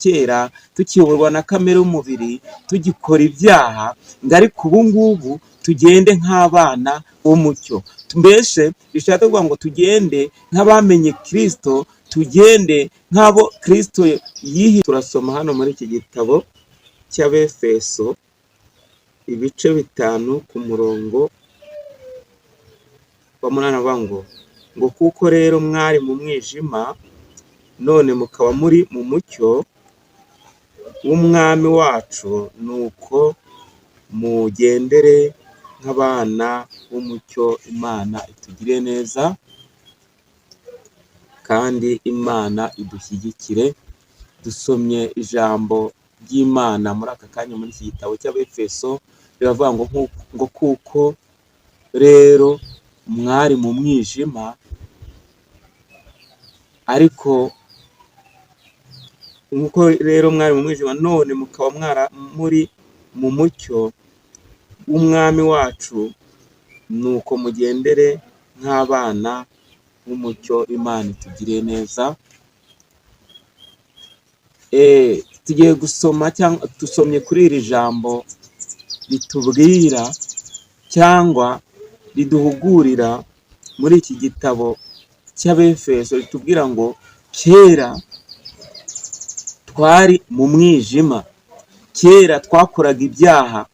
Kera tukiyoborwa na kamere y'umubiri, tugikora ibyaha, ngo ariko ubu ngubu tugende nk'abana b'umucyo. Mbese bishatse kuvuga ngo tugende nk'abamenye Kirisito, tugende nk'abo Kirisito yihi. Turasoma hano muri iki gitabo cy'Abefeso, ibice 5 ku murongo wa 8, avuga ngo "Kuko rero mwari mu mwijima, none mukaba muri mu mucyo w'Umwami wacu, nuko mugendere nk'abana b'umucyo." Imana itugire neza kandi Imana idushyigikire. Dusomye ijambo ry'Imana muri aka kanya muri iki gitabo cy'Abefeso, riravuga ngo "Kuko rero mwari mu mwijima, ariko nk'uko rero mwari mu mwijima, none mukaba mwara muri mu mucyo w'Umwami wacu, nuko mugendere nk'abana b'umucyo." Imana itugiriye neza. Tugiye gusoma cyangwa dusomye kuri iri jambo ritubwira cyangwa riduhugurira muri iki gitabo cy'Abefeso, ritubwira ngo kera twari mu mwijima, kera twakoraga ibyaha,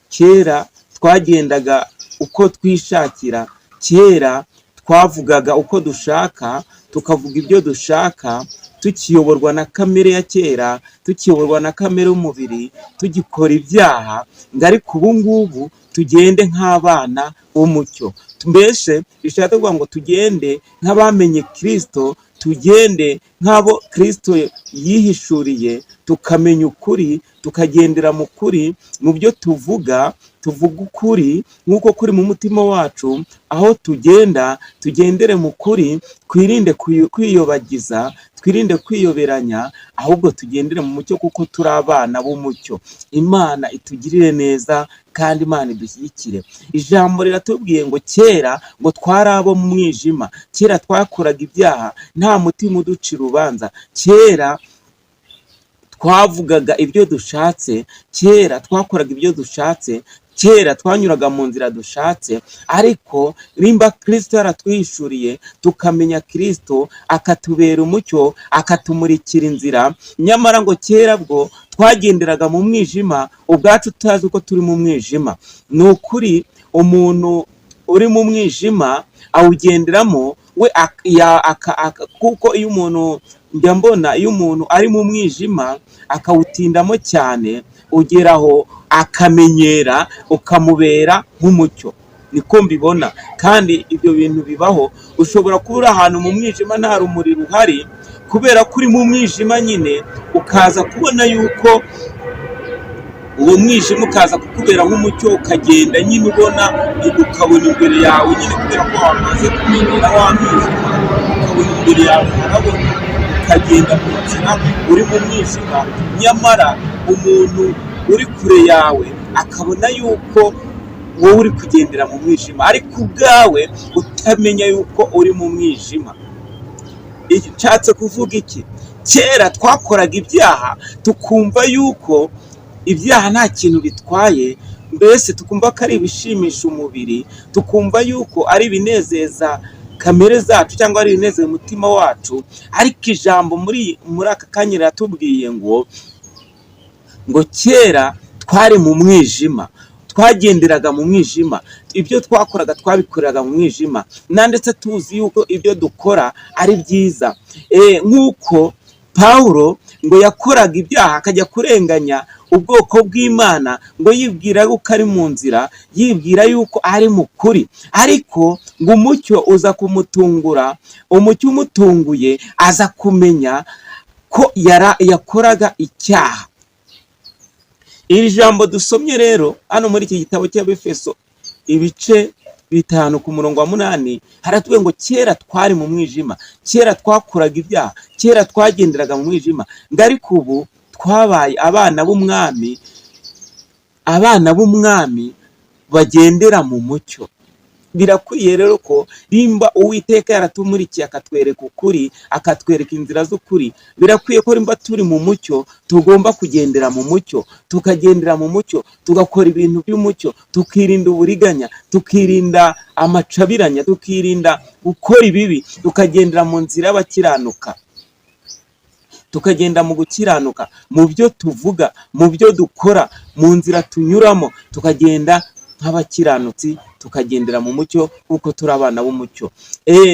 kera twagendaga uko twishakira, kera twavugaga uko dushaka, tukavuga ibyo dushaka, tukiyoborwa na kamere ya kera, tukiyoborwa na kamere y'umubiri, tugikora ibyaha, ngo ariko ubu ngubu tugende nk'abana b'umucyo. Mbese bishatse kuvuga ngo tugende nk'abamenye Kirisito, tugende nk'abo Kirisito yihishuriye, tukamenya ukuri, tukagendera mu kuri. Mu byo tuvuga, tuvuga ukuri nk'uko kuri mu mutima wacu. Aho tugenda, tugendere mu kuri, twirinde kwiyobagiza, twirinde kwiyoberanya, ahubwo tugendere mu mucyo kuko turi abana b'umucyo. Imana itugirire neza kandi Imana idushyigikire. Ijambo riratubwiye ngo kera ngo twari abo mu mwijima, kera twakoraga ibyaha nta mutima uducira urubanza, kera twavugaga ibyo dushatse, kera twakoraga ibyo dushatse, kera twanyuraga mu nzira dushatse. Ariko nimba Kirisito yaratwihishuriye, tukamenya Kirisito, akatubera umucyo, akatumurikira inzira, nyamara ngo kera bwo twagenderaga mu mwijima ubwacu tutazi ko turi mu mwijima. Ni ukuri, umuntu uri mu mwijima awugenderamo we, kuko iyo umuntu, njya mbona iyo umuntu ari mu mwijima akawutindamo cyane, ugeraho akamenyera, ukamubera nk'umucyo. Niko mbibona, kandi ibyo bintu bibaho. Ushobora kuba uri ahantu mu mwijima, nta rumuri ruhari, kubera ko uri mu mwijima nyine, ukaza kubona yuko uwo mwijima ukaza kukubera nk'umucyo, ukagenda nyine ubona, ukabona imbere yawe nyine, kubera ko wamaze kumenyera wa mwijima, ukabona imbere yawe harabona, ukagenda mu nzira uri mu mwijima. Nyamara umuntu uri kure yawe akabona yuko wowe uri kugendera mu mwijima, ariko ubwawe utamenya yuko uri mu mwijima. Nshatse kuvuga iki? Kera twakoraga ibyaha, tukumva yuko ibyaha nta kintu bitwaye, mbese tukumva ko ari ibishimisha umubiri, tukumva yuko ari ibinezeza kamere zacu cyangwa ari ibinezeza umutima wacu. Ariko ijambo muri aka kanya riratubwiye ngo kera twari mu mwijima, twagenderaga mu mwijima, ibyo twakoraga twabikoreraga mu mwijima, na ndetse tuzi yuko ibyo dukora ari byiza. Nk'uko Pawulo ngo yakoraga ibyaha, akajya kurenganya ubwoko bw'Imana, ngo yibwira yuko ari mu nzira, yibwira yuko ari mu kuri, ariko ngo umucyo uza kumutungura. Umucyo umutunguye, aza kumenya ko yakoraga icyaha. Iri jambo dusomye rero hano muri iki gitabo cy'Abefeso, ibice 5 ku murongo wa 8, haratubwiye ngo kera twari mu mwijima, kera twakoraga ibyaha, kera twagenderaga mu mwijima, ngo ariko ubu twabaye abana b'Umwami, abana b'Umwami bagendera mu mucyo. Birakwiye rero ko nimba Uwiteka yaratumurikiye akatwereka ukuri, akatwereka inzira z'ukuri, birakwiye ko nimba turi mu mucyo tugomba kugendera mu mucyo, tukagendera mu mucyo, tugakora ibintu by'umucyo, tukirinda uburiganya, tukirinda amacabiranya, tukirinda gukora ibibi, tukagendera mu nzira y'abakiranuka, tukagenda mu gukiranuka mu byo tuvuga, mu byo dukora, mu nzira tunyuramo, tukagenda nk'abakiranutsi, tukagendera mu mucyo kuko turi abana b'umucyo.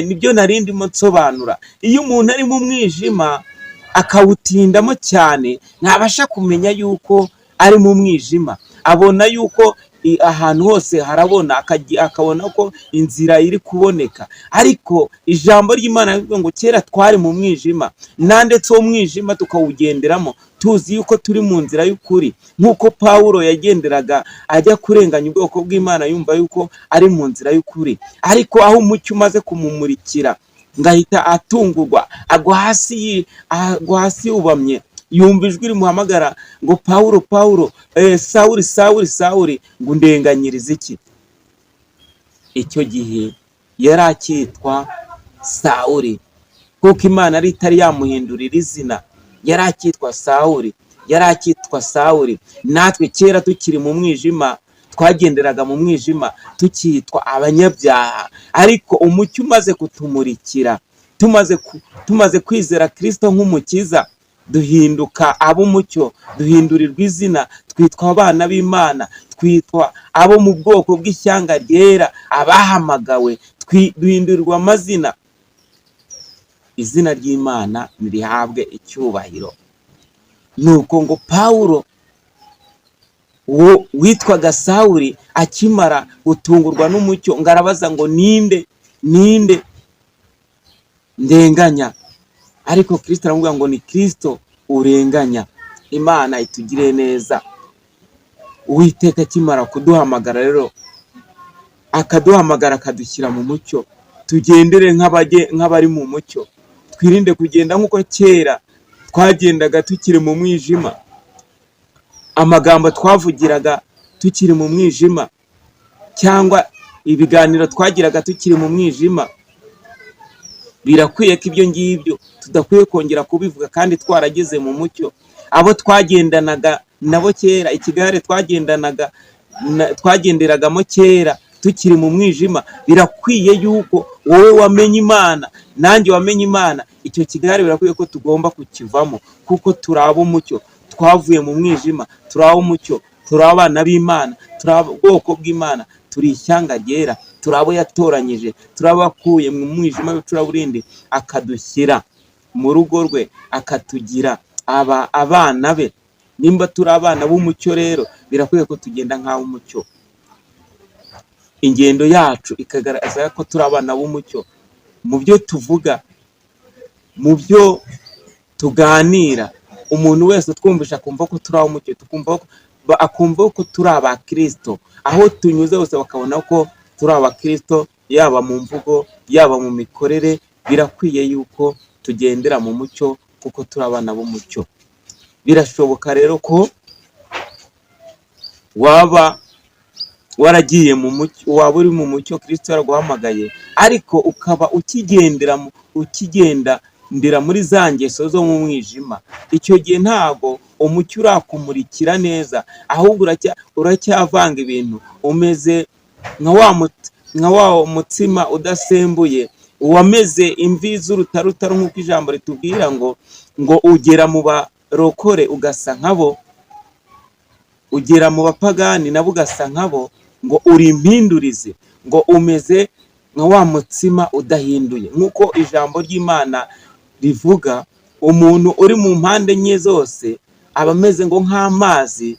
Nibyo nari ndimo nsobanura. Iyo umuntu ari mu mwijima akawutindamo cyane, ntabasha kumenya yuko ari mu mwijima. Abona yuko ahantu hose harabona, akabona ko inzira iri kuboneka. Ariko ijambo ry'Imana rivuga ngo kera twari mu mwijima, na ndetse uwo mwijima tukawugenderamo tuzi yuko turi mu nzira y'ukuri, nk'uko Pawulo yagenderaga ajya kurenganya ubwoko bw'Imana yumva yuko ari mu nzira y'ukuri. Ariko aho umucyo umaze kumumurikira, ngahita atungurwa, agwa hasi yubamye, yumva ijwi rimuhamagara ngo: "Pawulo, Pawulo, Sawuli, Sawuli, Sawuli, ngo undenganyirize iki?" Icyo gihe yari akitwa Sawuli, kuko Imana yari itari yamuhindurira izina. Yari akitwa Sawuli, yari akitwa Sawuli. Natwe kera tukiri mu mwijima, twagenderaga mu mwijima tukitwa abanyabyaha, ariko umucyo umaze kutumurikira, tumaze kwizera Kristo nk'Umukiza, duhinduka ab'umucyo, duhindurirwa izina, twitwa abana b'Imana, twitwa abo mu bwoko bw'ishyanga ryera, abahamagawe, duhindurirwa amazina. Izina ry'Imana nirihabwe icyubahiro. Nuko ngo Pawulo uwo witwaga Sawuli akimara gutungurwa n'umucyo, ngo arabaza ngo: "Ninde, ninde ndenganya?" Ariko Kristo aramubwira ngo: "Ni Kristo urenganya." Imana itugire neza. Uwiteka akimara kuduhamagara rero, akaduhamagara akadushyira mu mucyo, tugendere nk'abari mu mucyo, twirinde kugenda nk'uko kera twagendaga tukiri mu mwijima, amagambo twavugiraga tukiri mu mwijima, cyangwa ibiganiro twagiraga tukiri mu mwijima. Birakwiye ko ibyo ngibyo tudakwiye kongera kubivuga kandi twarageze mu mucyo. Abo twagendanaga nabo kera, ikigare twagendanaga twagenderagamo kera tukiri mu mwijima, birakwiye yuko wowe wamenye Imana, nanjye wamenye Imana, icyo kigare birakwiye ko tugomba kukivamo, kuko turi ab'umucyo. Twavuye mu mwijima, turi ab'umucyo, turi abana b'Imana, turi ubwoko bw'Imana, turi ishyanga ryera, turi abo yatoranyije, turi abakuye mu mwijima w'icuraburindi akadushyira mu rugo rwe, akatugira aba abana be. Nimba turi abana b'umucyo rero, birakwiye ko tugenda nk'ab'umucyo, ingendo yacu ikagaragaza ko turi abana b'umucyo mu byo tuvuga, mu byo tuganira. Umuntu wese utwumvisha akumva ko turi ab'umucyo, tukumva akumva ko turi abakirisito. Aho tunyuze hose bakabona ko turi abakirisito, yaba mu mvugo, yaba mu mikorere. Birakwiye yuko tugendera mu mucyo kuko turi abana b'umucyo. Birashoboka rero ko waba waragiye mu mucyo, waba uri mu mucyo, Kristo yaraguhamagaye, ariko ukaba ukigendera ukigendera muri za ngeso zo mu mwijima. Icyo gihe ntago umucyo urakumurikira neza, ahubwo uracyavanga ibintu, umeze nka wa mutsima udasembuye wameze imvi z'urutarutaro, nk'uko ijambo ritubwira ngo ugera mu barokore ugasa nkabo, ugera mu bapagani nabo ugasa nkabo, ngo uri impindurize, ngo umeze nka wa mutsima udahinduye. Nk'uko ijambo ry'Imana rivuga, umuntu uri mu mpande enye zose aba ameze ngo nk'amazi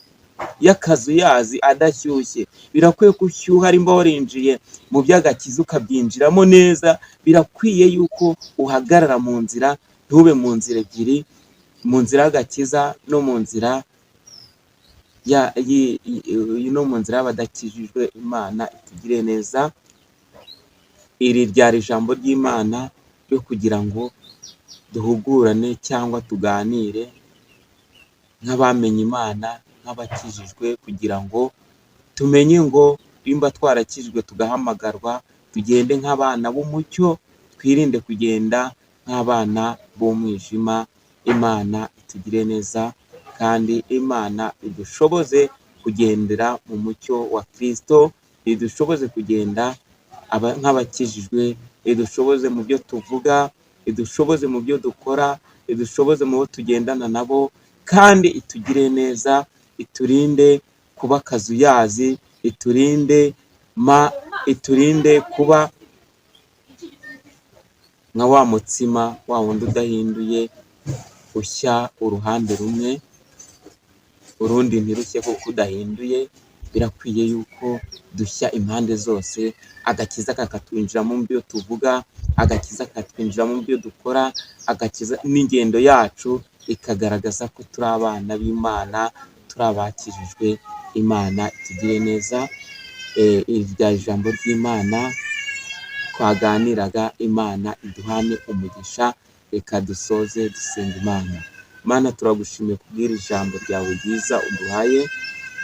y'akazuyazi adashyushye. Birakwiye ko ushyuha nimba warinjiye mu by'agakiza ukabyinjiramo neza. Birakwiye yuko uhagarara mu nzira, ntube mu nzira ebyiri, mu nzira y'agakiza no mu nzira y'abadakijijwe. Imana itugire neza. Iri ryari ijambo ry'Imana ryo kugira ngo duhugurane cyangwa tuganire nk'abamenye Imana, nk'abakijijwe, kugira ngo tumenye ngo Nimba twarakijwe tugahamagarwa, tugende nk'abana b'umucyo, twirinde kugenda nk'abana b'umwijima. Imana itugire neza kandi Imana idushoboze kugendera mu mucyo wa Kristo, idushoboze kugenda nk'abakijijwe, idushoboze mu byo tuvuga, idushoboze mu byo dukora, idushoboze mu bo tugendana nabo, kandi itugire neza, iturinde kuba akazuyazi, iturinde kuba nka wa mutsima wa wundi udahinduye, ushya uruhande rumwe urundi ntirushye kuko udahinduye. Birakwiye yuko dushya impande zose, agakiza kakatwinjiramo mu byo tuvuga, agakiza kakatwinjiramo mu byo dukora, agakiza n'ingendo yacu ikagaragaza ko turi abana b'Imana, turi abakijijwe. Imana itugire neza. Irya jambo ry'Imana twaganiraga, Imana iduhane umugisha. Reka dusoze dusenga Imana. Mana, turagushimiye kubw'iri jambo ryawe ryiza uduhaye.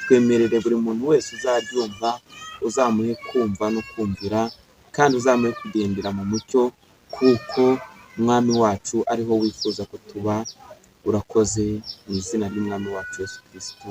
Twemerere buri muntu wese uzaryumva, uzamuhe kumva no kumvira, kandi uzamuhe kugendera mu mucyo, kuko Umwami wacu ariho wifuza ko tuba. Urakoze mu izina ry'Umwami wacu Yesu Kristo.